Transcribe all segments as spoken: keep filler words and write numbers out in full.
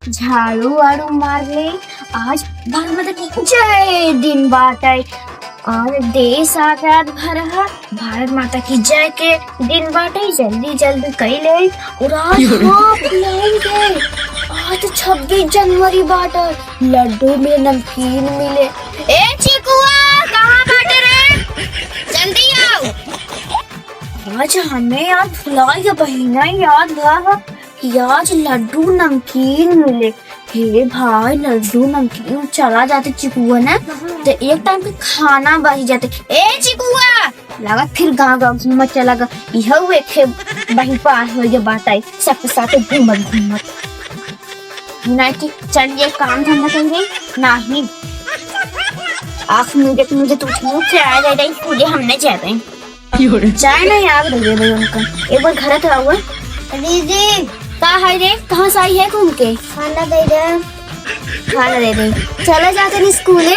झाड़ू वाड़ू मार ले। आज भारत माता की जय दिन बाटे। आज देश आजाद भा रहा, भारत माता की जय के दिन बाटे, जल्दी जल्दी कई ले। और आज, हाँ, भुलाएंगे, आज छब्बीस जनवरी बाटे, लड्डू में नमकीन मिले। ए चिकुआ, कहाँ बाटे रे? जल्दी आओ। आज हमें यार भुला गया बहिना, याद भा कि आज लड्डू नमकीन मिले। हे भाई, लड्डू नमकीन चला जाते चिकुआ ना, तो एक टाइम के खाना बच जाते। ए चिकुआ, लगा फिर गाँव गाँव घूमत चला गा। यह एक ठे बही पास हो गया बात आई, सबके साथ घूमत घूमत। नहीं कि चल ये काम धंधा करेंगे, नहीं। आँख मुझे, मुझे तो उठ से आ जाए, पूरे हमने जाए। जाए ना याद रहे भाई उनका। एक बार घर तो आवा। दीदी। का है रे? कहाँ से आई है घूम के? खाना दे दे। खाना दे दे। चला जाते नहीं स्कूले।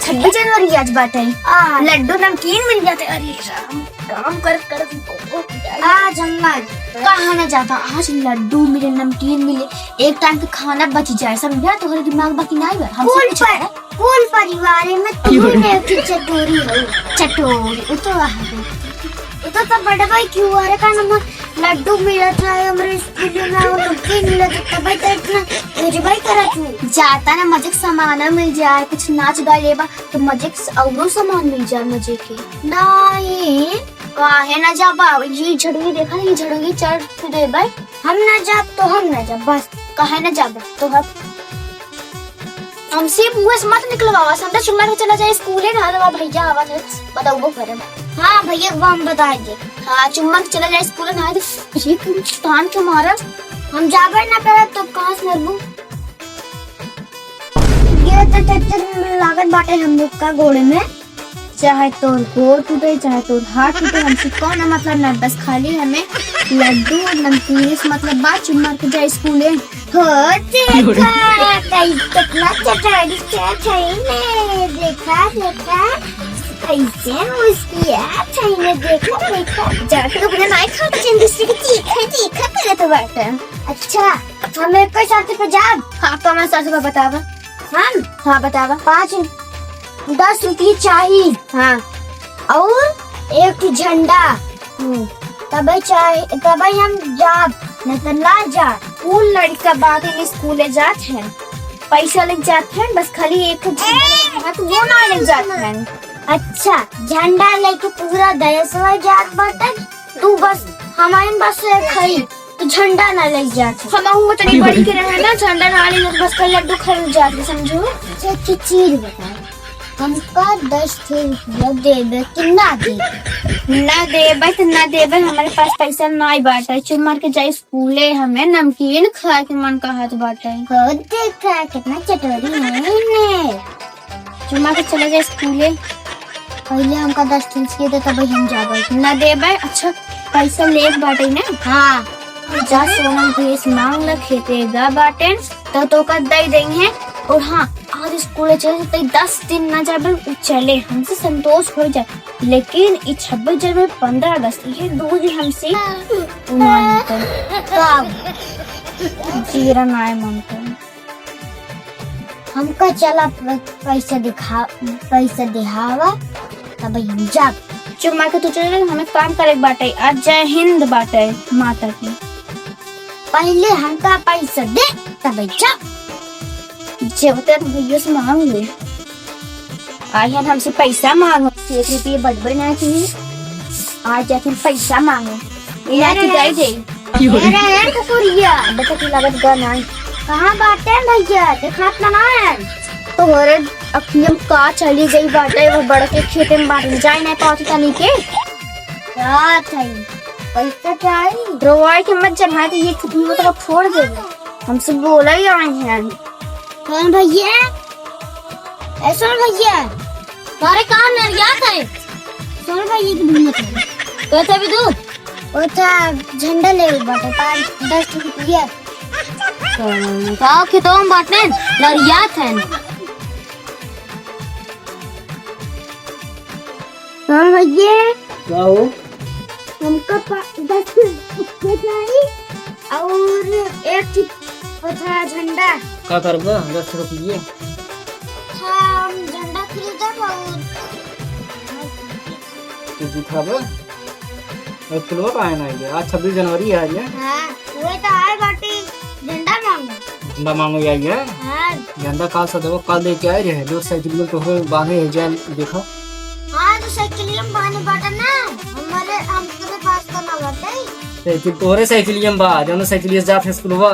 छब्बीस जनवरी आज बाटे। आ। लड्डू नमकीन मिल जाते। अरे राम, काम कर कर आज हम आज कहाँ ना जाता। आज लड्डू मिले, नमकीन मिले, एक टाइम के खाना बच जाए, समझा? तोहरे दिमाग बाकी नहीं बा। हमसे कुल कुछ पर है? कुल परिवार में तू ने की चटोरी हो। चटोरी, वो तो वहाँ पे। वो तो तब बड़ा भाई क्यों आ रहा, का नाम लड्डू मिला था, हमरे स्कूल में वो नमकीन मिला था, तब तो इतना भेजबाई करा तू। जाता ना मजे के सामान मिल जाए, कुछ नाच गा लेबा, तो मजे के स-, औरो सामान मिल जाए मजे के। नहीं। काहे ना जाबा? ये झड़ुंगी देखा ना, ये झड़ुंगी चढ़ के देबे। हम ना जाब तो हम ना जाब, बस। काहे ना जाबे? तो हम हमसे मुँह से मत निकलवावा, समझा? चुम्मा के चला जाए स्कूले ना, तो भैया आवत है, बताऊबो करे। हाँ, भैया को हम बताए दे। हाँ, चुम्मा के चला जाए स्कूले ना, तो ये तान के मारा। हम जाबे ना करब, तो कहाँ से मरबू? ये तो चक्कर में लागत बाटे हम लोग का गोड़े में। चाहे तोर गोड़ टूटे, चाहे तोर हाथ टूटे, हमसे कौनो मतलब ना। बस खाली हमें लड्डू और नमकीन से मतलब बा। चुम्मा के जाए स्कूले। हो देखा, कई कितना चटोरी से छैने। देखा, देखा, कैसे मुस्किया छैने। देखा, देखा। जाके अपने माई खाते चंद दूसरे की चीखा, चीखा करत बाटे। अच्छा, हम एक साथ पे जाब? हाँ, तो हमारे साथ पे बतावा। हम? हाँ, बतावा। पाँच, दस रुपये चाही। हाँ। और एक ठो झंडा। हम्म। तबे चाही, तबे हम जाब, नहीं तो ना जाब। उ लड़का बात में स्कूले जात हैं, पैसा लेके जात हैं, बस खाली एक ठो झंडा लेके जात हैं, तो वो ना लेके जात हैं। अच्छा, झंडा लेके पूरा देश में जात बाटे, तू बस हमारे बस एक हई। तो झंडा ना ले जात है। हमहू तनी बढ़ के रहे ना, झंडा ना ले जात, बस कल लड्डू खाए जात है, समझो। अच्छा, एक चीज बताओ, हमका दस ठे रुपया देबे कि ना देबे? ना देबे तो ना देबे, हमारे पास पैसा नाई बाटे। चुप मार के जाई स्कूले, हमें नमकीन खाए के मन कहत बाटे। हो देखा, कितना चटोरी है ने। चुम्मा के चला जाए स्कूले। पहिले हमका दस ठे रुपया दे, तब हम जाबे। ना देबे? अच्छा, पैसा लेत बाटे ना? हाँ। जा सोना भेस मांग ल, खेते गा बाटेन, तो तोका दे देंगे। और हाँ, आज स्कूले चले, तो दस दिन ना जाबे, उ चले, हमसे संतोष हो जाए। लेकिन ई छब्बीस जनवरी, पन्द्रह अगस्त, ये दो दिन हमसे उ ना होता। तो जीरा ना है मन को। हमका चला प-, पैसा दिखा, पैसा दिहावा, तब हम जाब। चुप मार के तू चल, हमें काम करे के बाटे। आज जय हिंद बाटे माता की। पहिले हमका पैसा दे, तब जाब। जेवते तो भैया से मांग ले। आइहन हमसे पैसा मांगो, एक रुपये बचबे ना चाहिए। आज जाके पैसा मांगो। ये अरे, आज दे दे। अरे, ए कुकुरिया। बेटा की लागत गा ना। कहाँ बाटे भैया? देखात ना ना है। तोहरे अखियम का चली गई बाटे, वो बड़के खेते में बाटे, जाए नहीं पावत तनी के। क्या चाहिए? पैसा चाहिए? रोवाई के मत जब, हाँ तो ये चुटकी तो फोड़ देबे। हमसे बोला ही आए हैं। कौन भैया? ए, सुन भैया, तोरे कहाँ नरियात है? सुन भैया की हिम्मत है। तो तभी तू? वो था झंडा ले बाटे, पाँच, दस रुपया। गाँव के तो हम बाटे नरियात है। सुन भैया। का हो? हमका पा-, दस रुपया चाहिए और एक अच्छा, झंडा। का करबा दस रुपये? अच्छा, हम झंडा खरीदब और तू दिखाबा। स्कूलवा काहे ना आइए? आज छब्बीस जनवरी है ये। हाँ, वही तो आए बाटी, झंडा मांगो। झंडा मांगो आई है? हाँ। झंडा काल से देबो, काल लेके आए रहे। दो साइकिल में तोहरे बांधे है, जा देखा। हाँ, तो साइकिल में बांधे बाटा ना, हमारे, हम तोरे पास तो ना बाटे। साइकिल तोहरे साइकिल में बा, जौन साइकिल से जात है स्कूलवा,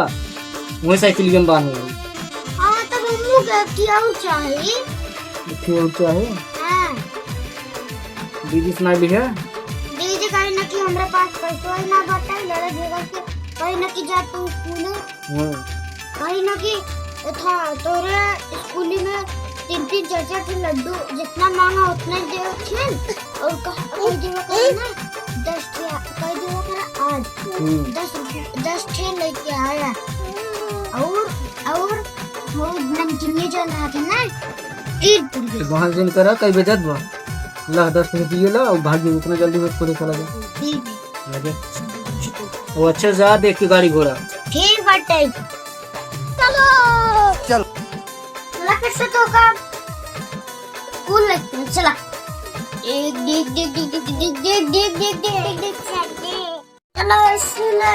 वही साइकिल में बांधे। हाँ, तो मम्मू के की और चाहिए? की और चाहिए? हाँ। दीदी सुना भी है? दीदी कही ना कि हमरा पास पैसो ही ना बाटे, लड़े झगड़ के कही ना कि जा तू स्कूल। हाँ। कही ना कि था तोरे स्कूल में तीन तीन चार चार ठे लड्डू, जितना मांगा उतना ही देवे थे। और कह, कह देवे करे ना, दस ठे, कह देवे करे आज। हम्म। दस रुपये, दस ठे लेके आया। और, और वो नमकीन जौन रहा था ना, तीन रुपये। तो वहाँ से इनका रहा, कई बजत बा। ला, दस रुपये ला, और भाग जाओ, इतना जल्दी मत पूरे चला जाए। ठीक है। लगे। वो अच्छे से आ, देख के गाड़ी घोड़ा। ठीक बाटे। चलो। चल। चला, फिर से तो का स्कूल लगते हैं, चला। एक, देख, देख, देख। चलो, सुना।